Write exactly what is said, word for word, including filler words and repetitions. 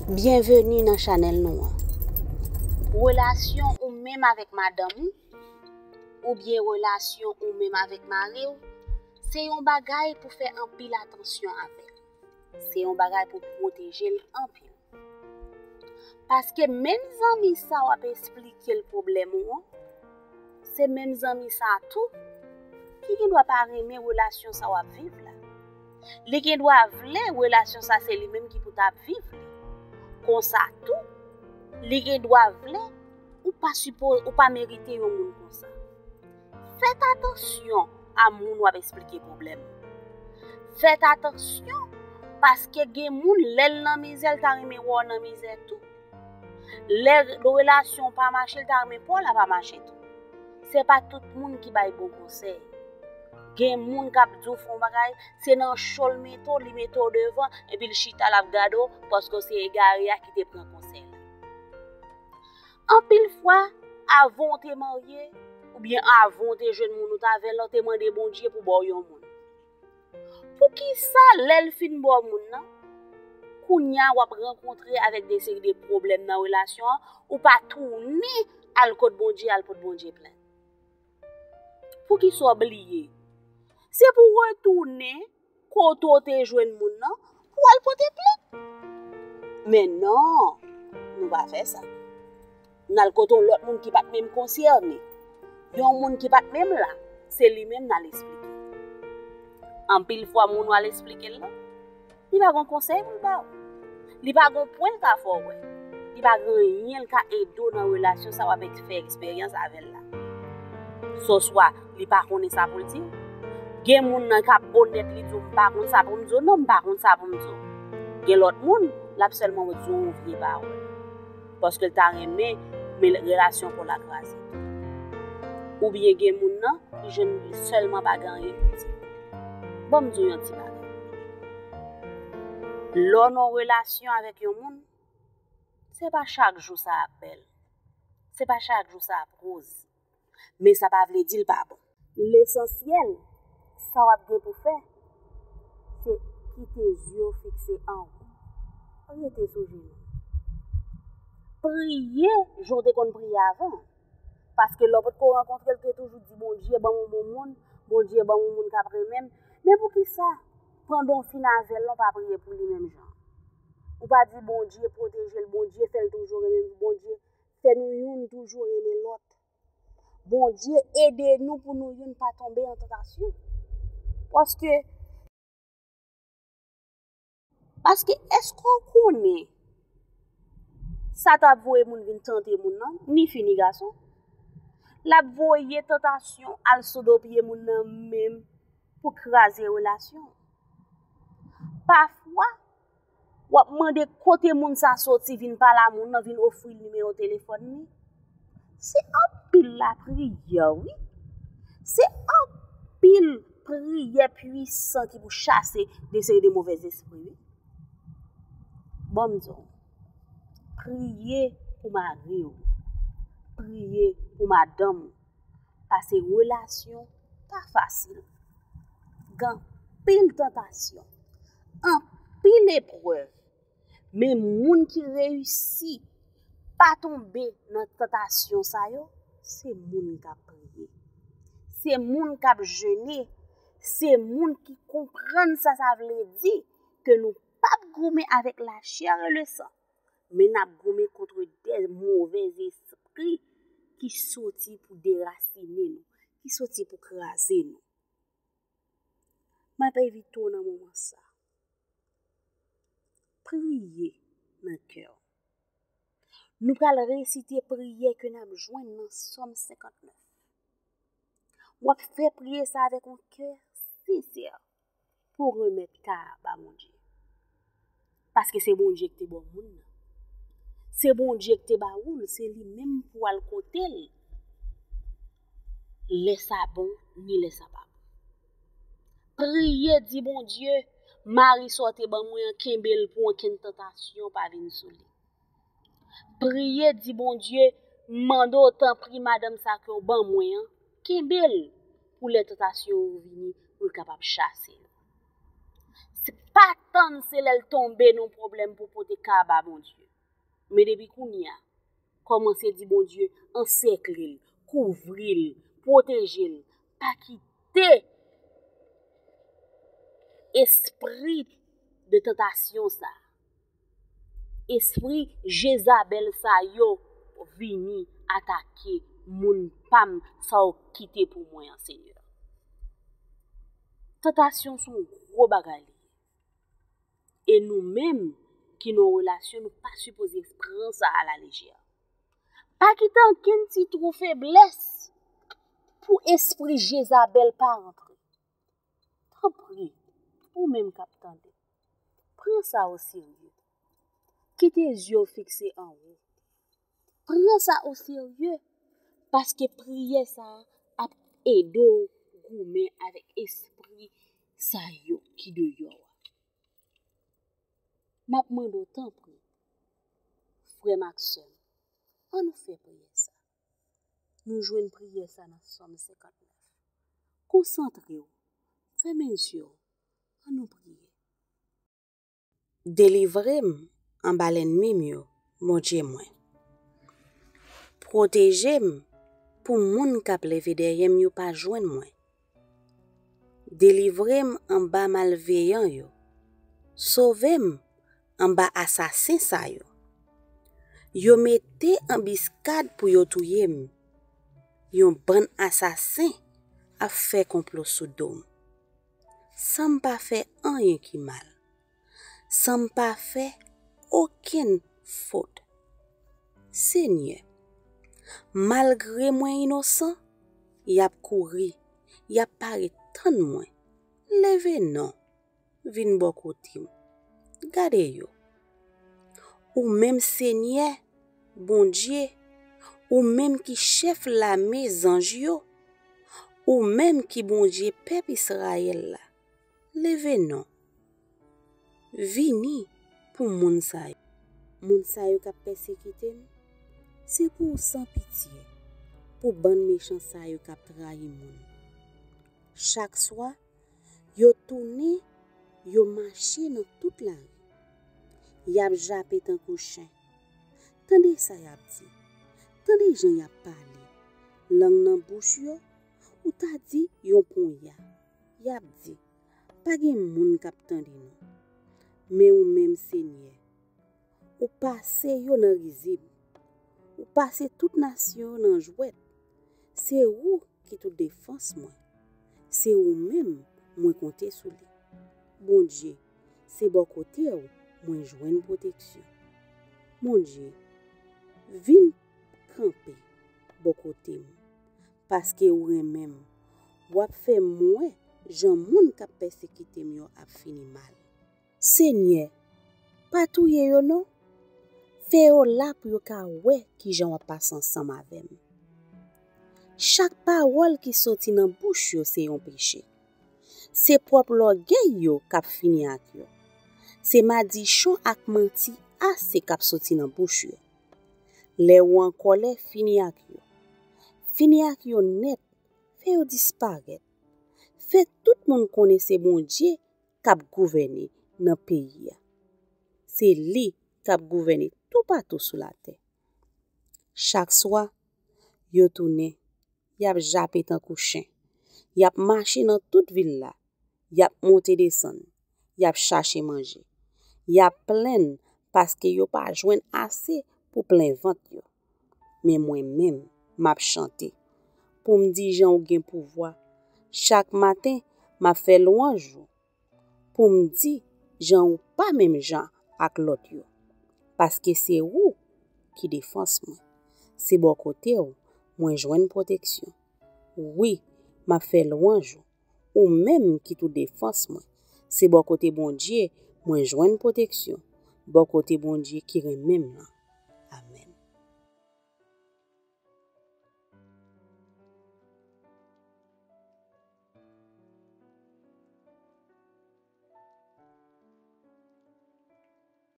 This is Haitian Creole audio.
Byenveni nan chanèl nou an. Relasyon ou menm avèk madanm ou, oubyen relasyon ou menm avèk mari w, se yon bagay pou fè anpil atansyon avè l. Se yon bagay pou pwoteje l anpil. Paske menm zanmi sa w ap esplike l pwoblèm ou an, se menm zanmi sa a tou ki gen dwa pa renmen relasyon sa w ap viv la. Li gen dwa vle relasyon sa se li menm ki pou t ap viv li. Konsa tou, li gen dwa vle ou pa sipo, ou pa merite yon moun konsa. Fèt atansyon a moun w ap esplike pwoblèm. Fèt atansyon, paske gen moun, lè l nan mizè, l ta renmen wè w nan mizè tou. Lè relasyon pa mache, l ta renmen pa w la pa mache tou. Se pa tout moun ki bay bon konsèy. Gen moun k ap di w fè yon bagay, se nan cho l mete w, li mete w devan, epi l chita l ap gade w, paske w se egare a ki te pran konsèy la. Anpil fwa, avan w te marye, oubyen avan w te jwenn moun ou t avè l lan, w te mande Bondye pou ba w yon moun. Poukisa lè l fin ba w moun nan, kounye a w ap rankontre avèk de seri de pwoblèm nan relasyon an, ou pa tounen al kot Bondye, al pot Bondye plent? Poukisa w bliye? Se pou w retounen kote w te jwenn moun nan pou w al pote plent. Men non, nou pa fè sa. N al kote yon lòt moun ki pa t menm konsène. Yon moun ki pa t menm la, se li menm n al esplike. Anpil fwa moun w al esplike l lan, li pa gen konsèy pou l ba w. Li pa gen pwen l ka fè w wè. Li pa gen anyen l ka ede w nan relasyon sa w ap fè eksperyans avè l la. Soswa, li pa konnen sa pou l di w. Gen moun nan k ap onèt, li di w, "M pa konn sa pou m di w, non, m pa konn sa pou m di w." Gen lòt moun, l ap sèlman di w yon vye pawòl. Paske l ta renmen, men relasyon pa w la kraze. Oubyen gen moun nan, li jwenn li sèlman pa gen anyen pou di. Ban m di w yon ti bagay. Lè w nan relasyon avèk yon moun, se pa chak jou sa ap bèl. Se pa chak jou sa ap woz. Men sa pa vle di l pa bon. Lesansyèl, sa w ap gen pou fè, se kite zye w fikse anwo. Rete sou jenou. Priye jan w te konn priye avan. Paske lè w potko rankontre l, w te toujou di, "Bondye, ban m yon bon moun, Bondye, ban m yon moun k ap renmen m." Men poukisa, pandan w fin avè l lan, w pa priye pou li menm jan? Ou pa di, "Bondye, pwoteje l, Bondye, fè l toujou renmen m, Bondye, fè nou youn toujou renmen lòt." Bondye, ede nou pou nou youn pa tonbe an tantasyon. Paske, paske èske w konnen Satan ap voye moun vin tante moun nan, ni fi ni gason? L ap voye tantasyon al sou do pye moun nan menm pou kraze relasyon. Pafwa, w ap mande kote moun sa soti vin pale a moun nan, vin ofri l nimewo telefòn li. Se anpil lapriyè, wi. Se anpil priyè pwisan ki pou chase de seri de movèzespri, wi. Ban m di w, priye pou mari w, priye pou madanm ou, pase relasyon pa fasil. Gen anpil tantasyon, anpil eprèv, men moun ki reyisi pa tonbe nan tantasyon sa yo, se moun k ap priye. Se moun k ap jene. Se moun ki konprann sa sa vle di ke nou p ap goumen avèk lachè e lesan, men n ap goumen kont de movèzespri ki soti pou derasinen nou, ki soti pou kraze nou. M ap envite w nan moman sa. Priye nan kè w. Nou pral resite priyè ke n ap jwenn nan Sòm senkantnèf. W ap fè priyè sa avèk yon kè sensè pou remèt ka a ba Bondye. Paske se Bondye ki te ba w moun nan. Se Bondye ki te ba ou l, se li menm pou w al kote l. Lè sa bon, ni lè sa pa bon. Priye, di Bondye, mari sa w te ban mwen an, kenbe l pou okenn tantasyon pa vin sou li. Priye, di Bondye, mande w, tanpri, madanm sa ke w ban mwen an, kenbe l pou lè tantasyon yo vini, pou l kapab chase yo. Se pa tann se lè l tonbe nan pwoblèm pou pote ka ba Bondye. Men depi kounye a, kòmanse di Bondye ansèkle l, kouvri l, pwoteje l, pa kite espri de tantasyon sa, espri Jezabèl sa yo vini atake moun pa m sa w kite pou mwen an, Senyè. Tantasyon se yon gwo bagay li ye. E nou menm ki nan relasyon, nou pa sipoze pran sa a la lejè. Pa kite ankenn ti twou feblès pou espri Jezabèl pa rantre. Tanpri, ou menm k ap tande, pran sa o serye. Kite zye w fikse anwo. Pran sa o serye, paske priyè sa a ap ede w goumen avèk espri sa yo ki deyò a. M ap mande w, tanpri, frè m ak sè m, ann nou fè priyè sa. Nou jwenn priyè sa nan Sòm senkantnèf. Konsantre w, fèmen zye w, ann nou priye. Delivre m anba lènmi m yo, Bondye mwen. Pwoteje m pou moun k ap leve dèyè m yo pa jwenn mwen. Delivre m anba malveyan yo. Sove m anba asasen sa yo. Yo mete anbiskad pou yo touye m. Yon bann asasen ap fè konplo sou do m, san m pa fè anyen ki mal, san m pa fè okenn fot. Senyè, malgre mwen inosan, y ap kouri, y ap parèt tann mwen. Leve non, vin bò kote m. Gade yo. Ou menm Senyè, Bondye, ou menm ki chèf lame zanj yo, ou menm ki Bondye pèp Izrayèl la, leve non. Vini pou moun sa yo. Moun sa yo k ap pèsekite m, se pou w san pitye, pou bann mechan sa yo k ap trayi moun. Chak swa, yo tounen, yo mache nan tout lari. Y ap jape tankou chen. Tande sa y ap di. Tande jan y ap pale. Lang nan bouch yo, ou ta di yon ponya. Y ap di, pa gen moun k ap tande nou. Men ou menm, Senyè, ou pase yo nan rizib. Ou pase tout nasyon yo nan jwèt. Se ou ki tou defans mwen. Se ou menm mwen konte sou li. Bondye, se bò kote w mwen jwenn pwoteksyon. Bondye, vin kanpe bò kote m, paske ou renmen m. W ap fè m wè jan moun k ap pèsekite m yo ap fini mal. Senyè, pa touye yo non. Fè yo la pou yo ka wè kijan w ap pase ansanm avè m. Chak pawòl ki soti nan bouch yo se yon peche. Se pwòp lògèy yo k ap fini ak yo. Se madichon ak manti ase k ap soti nan bouch yo. Lè ou an kòlè, fini ak yo. Fini ak yo nèt, fè yo disparèt. Fè tout moun konnen se Bondye k ap gouvène nan peyi a. Se li k ap gouvène toupatou sou latè. Chak swa, yo tounen, y ap jape tankou chen. Y ap mache nan tout vil la, y ap monte desann, y ap chache manje. Y ap plenn paske yo pa jwenn ase pou plen vant yo. Men mwen menm, m ap chante pou m di jan ou gen pouvwa. Chak maten, m ap fè lwanj ou pou m di jan ou pa menm jan ak lòt yo. Paske se ou ki defans mwen. Se bò kote w mwen jwenn pwoteksyon. Wi, m ap fè lwanj ou, ou menm ki tou defans mwen. Se bò kote Bondye mwen jwenn pwoteksyon, bò kote Bondye ki renmen m nan.